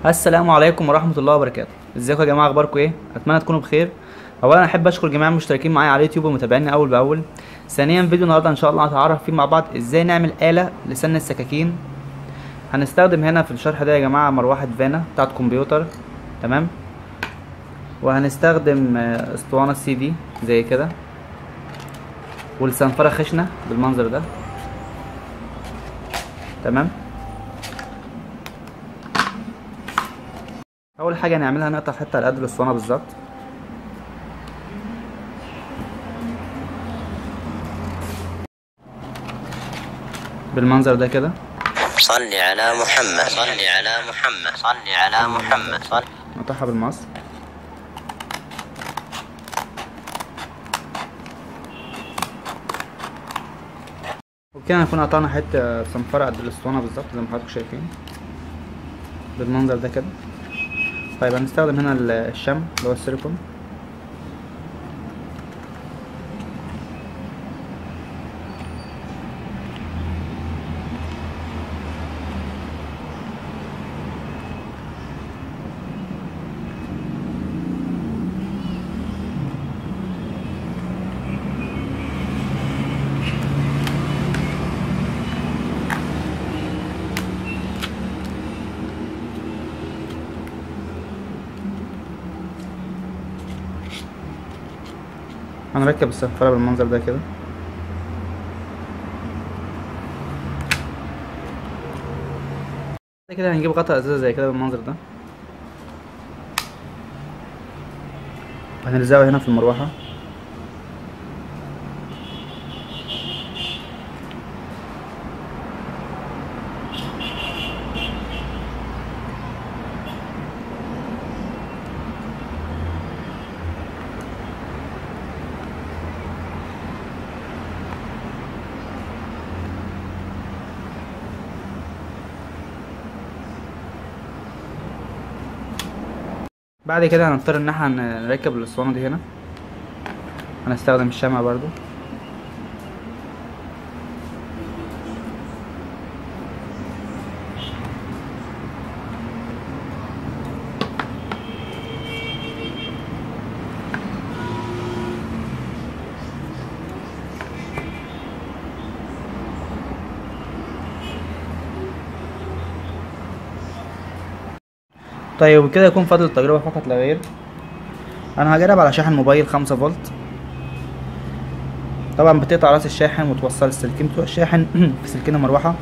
السلام عليكم ورحمة الله وبركاته. ازيكم يا جماعة، اخباركم ايه؟ اتمنى تكونوا بخير. اولا احب اشكر جميع المشتركين معايا على اليوتيوب ومتابعيني اول باول. ثانيا فيديو النهارده ان شاء الله هنتعرف فيه مع بعض ازاي نعمل آلة لسن السكاكين. هنستخدم هنا في الشرح ده يا جماعة مروحة فانا بتاعت كمبيوتر، تمام، وهنستخدم اسطوانة سي دي زي كده، والصنفرة خشنة بالمنظر ده، تمام. اول حاجة هنعملها نقطع حتة على قد الاسطوانة بالظبط. بالمنظر ده كده. صلي على محمد، صلي على محمد، صلي على محمد، صلي. نقطعها بالمقص. وبكده هنكون قطعنا حتة صنفره قد الاسطوانة بالظبط زي ما حضراتكم شايفين بالمنظر ده كده. طيب هنستخدم هنا الشمع اللي هو السيليكون. هنركب الصنفرة بالمنظر ده كده. بعد كده هنجيب غطا ازازة زي كده بالمنظر ده، وهنلزقه هنا في المروحة. بعد كده هنضطر ان احنا نركب الاسطوانة دي هنا. هنستخدم الشمع برضو. طيب وكده يكون فاضل التجربة فقط لا غير. انا هجرب على شاحن موبايل 5 فولت. طبعا بتقطع راس الشاحن وتوصل السلكين بتوع الشاحن في سلكين المروحة.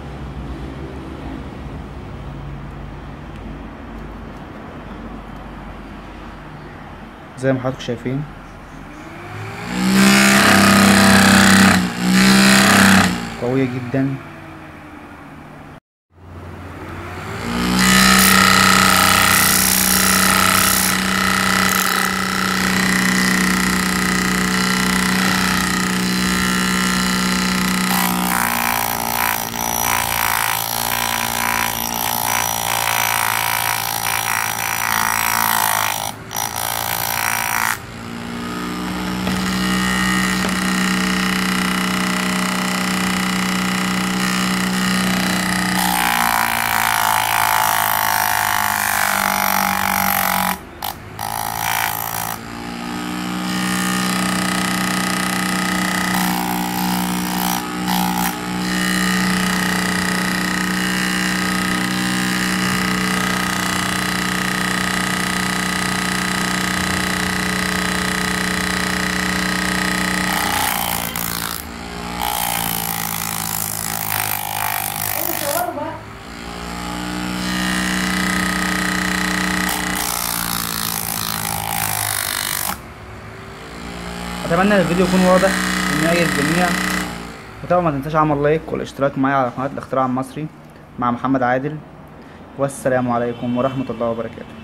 زي ما حضراتكم شايفين. قوية جدا. اتمنى ان الفيديو يكون واضح وانه يعجب الجميع، وطبعا ما تنساش عمل لايك والاشتراك معايا على قناة الاختراع المصري مع محمد عادل. والسلام عليكم ورحمة الله وبركاته.